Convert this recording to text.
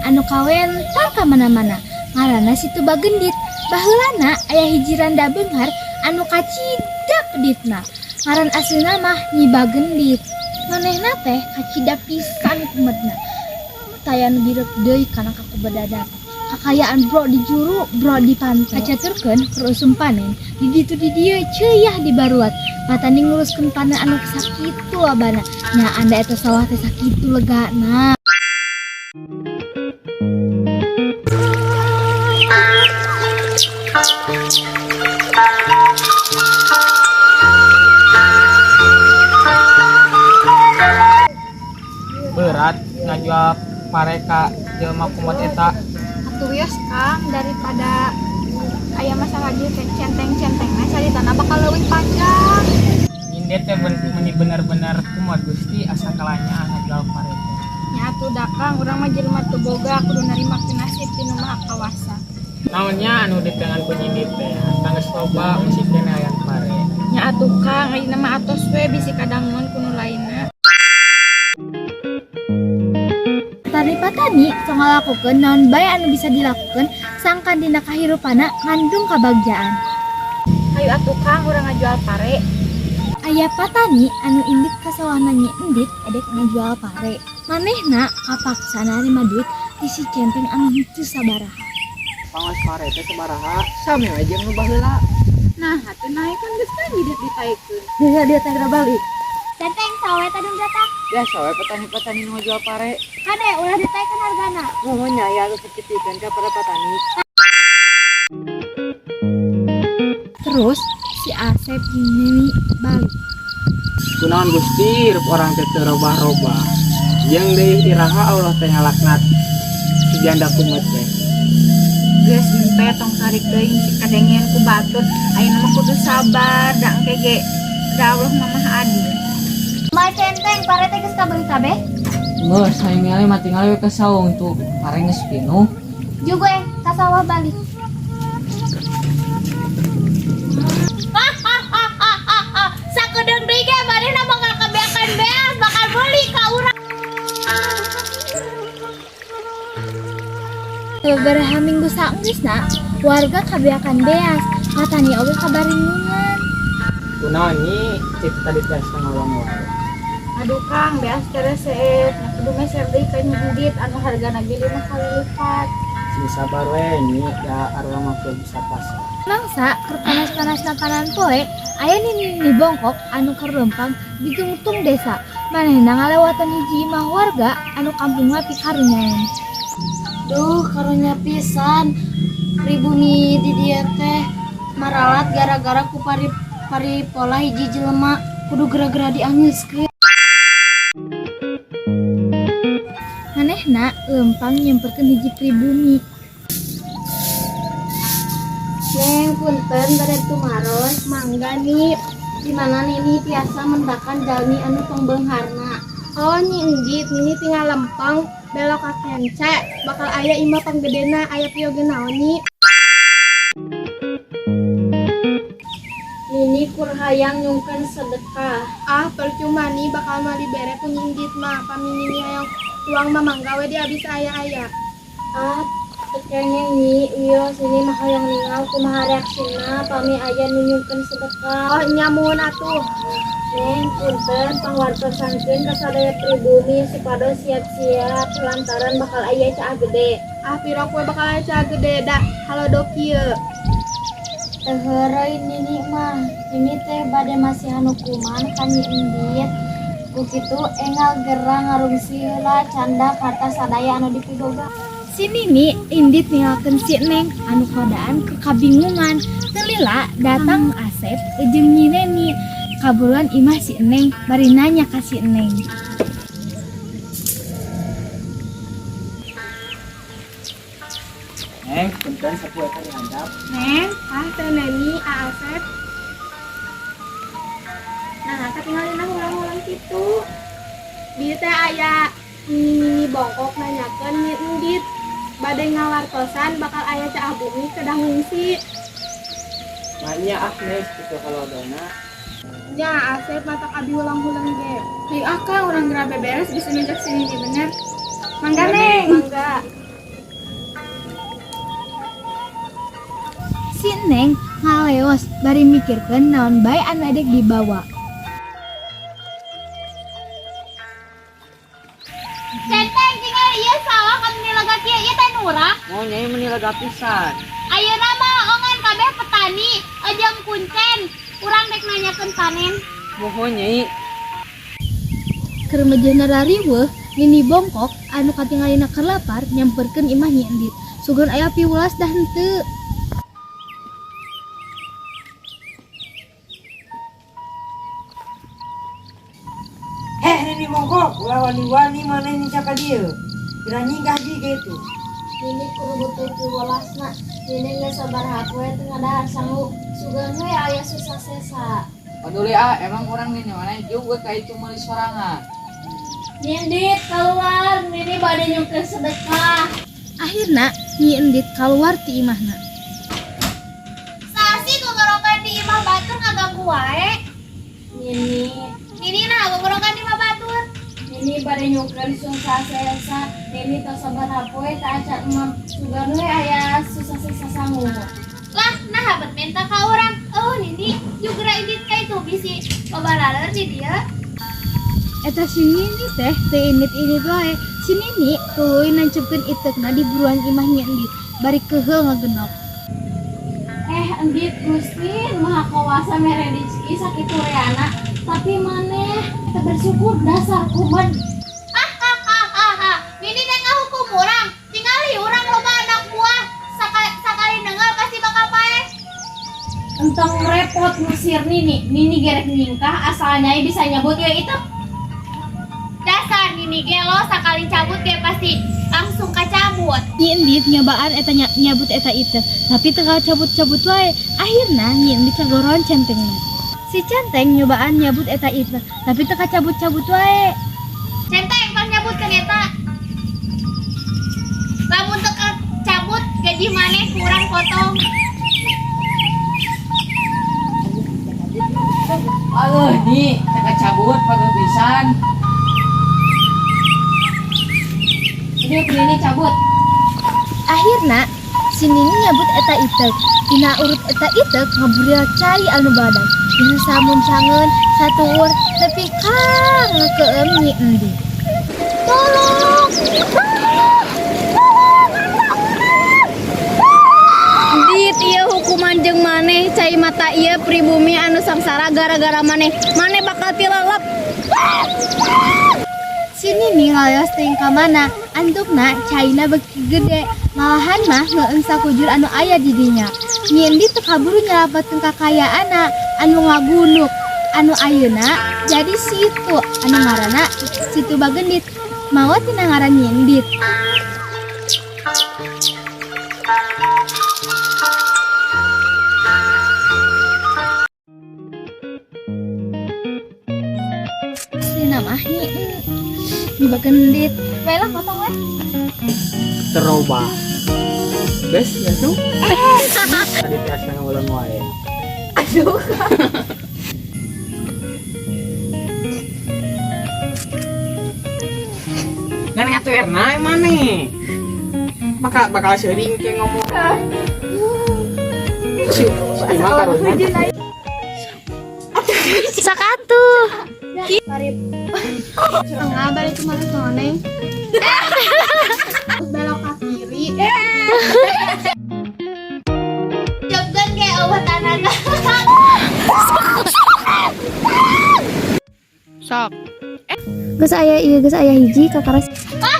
anu kawentar ka mana-mana. Ngaranna Situ Bagendit. Baheulana aya hiji randa beunghar anu kacida peditna. Ngaran aslina mah Nyi Bagendit. Manehna teh kacida pisan kumedna. Taya nu direk deui kana kakubedadan. Kakayaan bro di juru, bro di pantai. Kacaturkeun keur usum panen, di ditu di dieu ceuyah di baruat. Patani nguruskeun panen anu sakitu lobana. Nya anda eta sawah teh sakitu legana. Berat ngajual pare ka jelema kumot eta. Atuh wios Kang, daripada aya masalah jeung centeng-centengna caritana bakal leuwih panjang. Nyindet teh meni bener-bener kumaha Gusti asa kalanya ngajual pare teh. Nya atuh da Kang, urang mah jelema teu boga kudu narima nasib ti Nu Maha Kawasa. Naonnya anu ditengan ku nyindir teh? Harta geus loba masih keneh hayang pare. Nya atuh Kang, ayeuna mah atos we bisi kadanguan ku nu lainna. Patani-patani tong ngalakukeun naon bae anu bisa dilakukeun sangkan dina kahirupanna ngandung kabagjaan. Hayu atuh Kang, urang ngajual pare. Aya patani anu indit ka sawahna Nyi Endit edek ngajual pare. Manehna kapaksa narima duit ti si centeng anu henteu sabaraha. Pangaos pare teh sabaraha? Sami we jeung nu baheula. Nah, atuh naik kan geus teh nyidit ditaekeun. Heuh, dia teh balik. Centeng sawe tadung datang. Biasa we petani-petani nu ngajual pare. Kade ulah ditaekeun hargana. Muhun nya aya anu sakitikeun ka para petani. Terus si Asep jeung Neni balik. Kunaon Gusti hirup orang teh teu robah-robah. Jeung deui iraha Allah teh ngalaknat si janda kumet teh. Geus empe tong sarik teuing si kadengean ku batur. Ayeuna mah kudu sabar da engke ge da Allah mah Maha Adil. Ma centeng pare teh geus kabeuli kabeh? Geus, hayang ningali mah tinggal we ka saung tuh. Pare geus pinuh. Juga ka sawah balik. Sakedeung deui ge manehna bakal kabeakan beas, bakal meuli ka urang. Sababaraha minggu saenggeusna, warga kabeakan beas, patani oge kabaringungan. Kunaon nyi cik tadi teh asa ngawang wae. Aduh Kang, beas teh reseep, nya kudu meser deui ka Nyi Endit anu hargana ge 5 kali lipat. Sing sabar we nyi, da arwah mah teu bisa pasar. Mangsa keur panas-panasna panan poe, aya nini bongkok anu keur lempang di tungtung desa. Manehna ngalewatan hiji imah warga anu kampungna pikarunyaeun. Duh, karunya pisan. Pribumi di dieu teh maralat gara-gara ku pari pola hiji jelema kudu gara-gara diangeuskeun. Manehna lempang nyamperkeun hiji pribumi. Neng punten bade tumaros, mangga nih. Di mana nini tiasa mendakan jalmi anu pangbeungharna. Oh Nyi Endit, nini tinggal lempang belok ka kence, bakal aya imah panggedena, aya piyoge naon nyi. Nini kur hayang nyungkeun sedekah. Ah percuma nih bakal mah dibere ku Nyi Endit mah, pami nini hayang uang mah mangga we di abis aya-aya. Ah teu kenging nyi, wios ini mah hayang ningal kumaha reaksina pami aya nu nyungkeun sedekah. Oh nya muhun atuh. Neng punten pangwartosankeun ka sadaya pribumi supados siap-siap lantaran bakal aya caah gede. Ah pira kue bakal aya caah gede da halodo kieu. Teu heureuy nini mah, nini teh bade masihan hukuman ka Nyi Endit. Ku kitu engal gera ngarungsi heula canda karta sadaya anu dipiboga. Si Nini indit ninggalkeun si Neng anu kodaan keur kabingungan. Teu lila datang Asep jeung Nyi Neni. Kaburuan imah si Neng bari nanya ka si Neng. Neng, punten sapu eta dihandap. Neng, ah teh Neni, ah Asep. Nah, katingalina hulang-hulang kitu. Dieu teh aya nini bongkok nanyakeun Nyi Endit. Bade ngawartosan bakal aya caah bumi kedah ngungsi. Manya ah Neng kitu kalodona. Nya Asep matak abi hulang-hulang ge. Hayu ah Kang, urang geura beberes bisa ngajak si Nini bener. Mangga Neng. Mangga. Bari mikirkeun naon bae anu edek dibawa. Centeng, tinggal ieu sawah kan lega kieu, ieu teh nurak. Mau Nyai, meni lega pisan. Ayeuna mah ongan kabeh petani jeung kuncen. Urang rek nanyakeun panen. Mohon, Nyai. Keur mejehna rariweuh, Nini Bongkok anu katingalina keur lapar nyamperkeun imah Nyi Endit. Sugan aya piwelas dah henteu. Heh, Nini Bongkok, ulah wani-wani maneh nincak ka dieu. Geura nyingkah jiga itu. Nini kudu butuh piwelasna. Nini geus sabaraha poe teu ngadahar sangu. Sugan we aya susah sesa. Paduli ah, emang urang nini mana juga ka itu meuli sorangan. Nyi Endit keluar, Nini bade nyungkeun sedekah. Akhirna Nyi Endit kaluar ti imahna. Sasi gogorokan di imah batur ngaganggu wae. Nini, Nini nah gogorokan di imah batur. Nini bade nyungkeun susah sesa. Nini tos sabaraha poe teu acan emam. Sugan we aya susah sesa sangu. Lah, nah bet minta ka urang. Oh, Nini juga indit ka itu bisi loba di dia. Eta si Nini teh teu indit-indit wae. Si Nini tuluy nancepkeun iteukna di buruan imah Nyi Endit bari keheul ngagenok. Eh, Endit, Gusti Maha Kawasa mere rezeki sakitu reana, tapi maneh teu bersyukur, dasar kuman. Hahaha. Nini teh ngahukum urang. Tingali urang loba anak buah. Sakali nengal pasti bakal paeh. Entong repot ngusir Nini, Nini gerek nyingkah asal Nyai bisa nyabut ya itu. Dasar Nini gelo, sakali cabut ge pasti langsung kacabut. Nyi Endit nyobaan eta nyabut eta iteuk, tapi teu cabut-cabut wae. Akhirna Nyi Endit kagoroan centengna. Si Centeng nyobaan nyabut eta iteuk, tapi teu kacabut-cabut wae. Centeng, pas nyabutkeun eta. Lamun teu kacabut, gaji maneh kurang potong. Aduh, Nyi, cakap cabut pakai pisan. Ini Nini cabut. Akhirna si Nini nyabut eta iteuk. Dina urut eta iteuk ngaburial cai anu badag. Dina samun sangeun satuur tepi ka ngeukeum Nyi Endit. Tolong! Dit, ieu hukuman jeung maneh, cai mata ieu pribumi anu sangsara gara-gara maneh. Maneh bakal tilelep. Si Nini ngalios teuing ka mana, antukna caina beuki gede. Malahan mah ngeueung sakujur anu aya di dinya. Nyi Endit teu kaburu nyalapatkeun kakayaanna anu ngagunuk. Anu ayeuna jadi situ anu ngaranna Situ Bagendit. Mawa tina ngaran Nyi Endit. Aslina mah Nyi Bagendit. Baiklah, potong we. Terobah. Bes, ya tuh. Tadi teh asa ngulon wae. Aduh. Ngan ngatuh erna maneh. Bakal bakal sering ke ngomong. Si si mah karunya. Sakatuh. Tengah balik ke mana neng? Belok ke kiri. Jobgan kayak eueuh tanaga. Sok. Geus aya ieu, geus aya hiji kakaras. Ah.